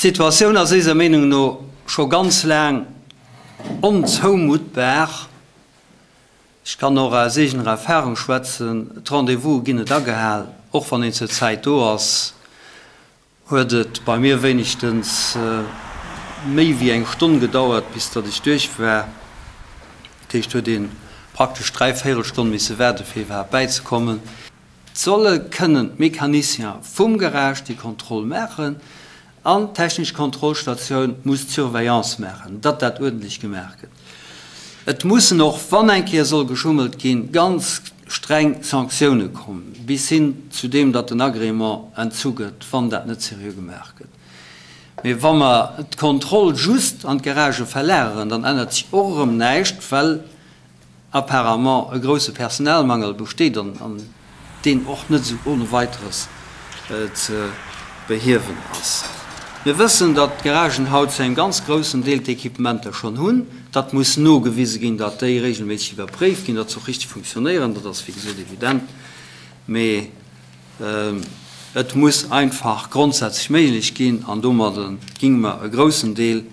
D'Situatioun ass éiser Meenung no scho ganz laang onzoumuttbar. Ech kann och aus eegener Erfahrung schwätzen, D'Rendez-vouse ginn net agehal, och wann een zur Zäit do ass. Huet et bei mir wéinegstens méi wéi eng Stonn gedauert, bis datt ech duerch war. Dat heescht, huet ee praktesch dräivéierel Stonn misse waarde fir iwwerhaapt bäizekommen. Et solle kënnen d'Mécaniciens vum Garage déi Kontroll maachen an d'technesch Kontrollstatioun muss d'Surveillance maachen, datt dat uerdentlech gemaach gëtt. Et mussen och, wann eng Kéier soll geschummelt ginn, ganz streng Sanktioune kommen, bis hin zu deem, datt den Agrément entzu gëtt, wann dat net seriö gemaach gëtt. Mee wa mer d'Kontroll just an d'Garagë verlageren, dann ännert sech och erëm näischt, well apparemment e grousse Personalmangel besteet an deen och net esou ohne weiteres ze behiewen ass. Mir wëssen, datt d'Garagen haut zu engem ganz groussen Deel d'Equipementer schonn hunn. Dat muss nogewise ginn, datt déi regelméisseg iwwerpréift ginn, datt se och richtig funktionéieren. Dat ass, wéi gesot, evident. Mee et muss einfach grondsätzlech méiglech ginn, an domadde géinge mer e groussen Deel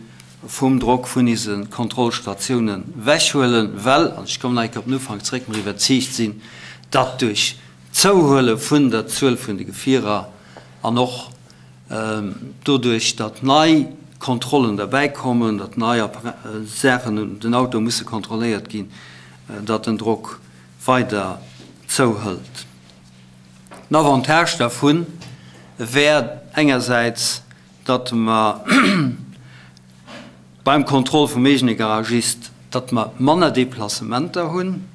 vum Drock vun ise Kontrollstatiounen wechhuelen, well, an ech kommen nach eng Kéier op den Ufank zréck, mer iwwerzeegt sinn, datt duerch d'Zouhuele vun der Zuel vun de Gefierer an och doduerch, datt nei Kontrollen derbäikommen, datt nei Saachen un den Auto musse kontrolléiert ginn, datt den Drock weider zouhëlt. Den Avantage dervu wär engersäits, datt mer beim Contrôle vum eegene Garagist, datt mer manner Déplacementer hunn,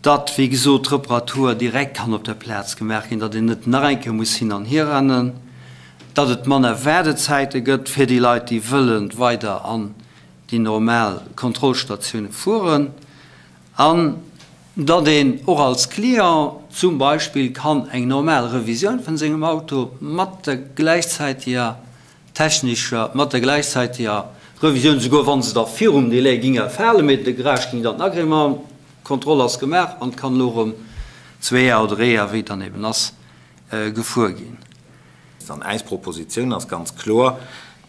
datt, wéi gesot, d'Reparatur direkt kann op der Plaz gemaach ginn, datt een net nach eng Kéier muss hin an hier rennen, datt et manner Waardezäite gëtt fir déi Leit, déi wëlle weider an déi normal Kontrollstatioune fueren. An datt een och als Client zum Beispill kann eng normal Revisioun vun sengem Auto mat der gläichzäiteger technescher, mat der gläichzäiteger Revisioun, souguer wa se da virum Délai ging erfalen, mee de Garage ging dann den Agrément, d'Kontroll ass gemaach an et kann elo erëm zweeër oder eeër, wéi et dann eben ass, gefuer ginn. An äis Propositioun ass ganz kloer,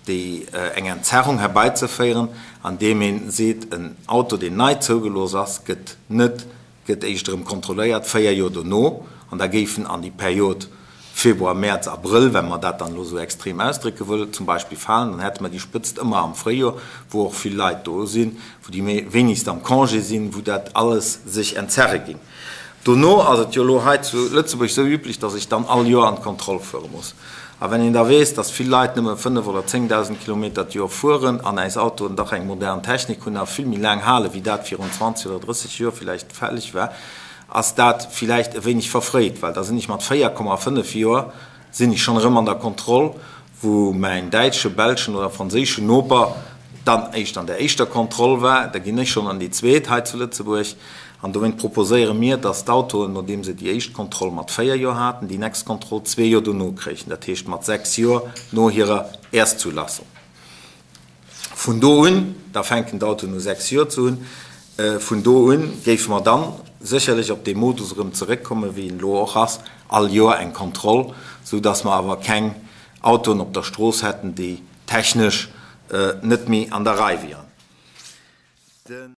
déi eng Entzerrung herbeizeféieren, andeem ee seet, en Auto, deen nei zougelooss ass, gëtt net, gëtt éischt erëm kontrolléiert 4 Joer dono, an da géifen an déi Period Februar, Mäerz, Abrëll, wa mer dat dann elo esou extrem ausdrécke wëllen, zum Beispill falen. Dann hätte mer déi Spëtzt ëmmer am Fréijoer, wou och vill Leit do sinn, wou déi wéinegst am Congé sinn, wou dat alles sech entzerre géing. Dono ass et jo elo hei zu Lëtzebuerg esou üblech, datt ech dann all Joer an d'Kontroll fuere muss. A wenn een da weess, datt vill Leit nëmme 5 oder 10.000 Kilometer d'Joer fueren an äis Autoen dach eng modern Technik hunn a vill méi laang hale wéi dat virun 20 oder 30 Joer villäicht fälleg war, ass dat villäicht e wéineg verfréit, well da sinn ech mat 4,5 Joer sinn ech schonn erëm an der Kontroll, wou mäin däitsche, belschen oder franséischen Noper dann éischt an der éischter Kontroll war, da ginn ech schonn an déi zweet hei zu Lëtzebuerg. An dowéint proposéiere mir, dass d'Autoen, nodeem se déi éischt Kontroll mat 4 Joer haten, déi nächst Kontroll zwee Joer dono kréichen, dat heescht mat 6 Joer no hirer Erstzulassung. Vun do un, da fänken d'Autoen u 6 Joer ze hunn, vun do un géife mer dann sécherlech op dee Modus erëm zeréckkommen, wéi en elo och ass, all Joer eng Kontroll, sou dass mer awer keng Autoen op der Strooss hätten, déi technesch net méi an der Rei wieren.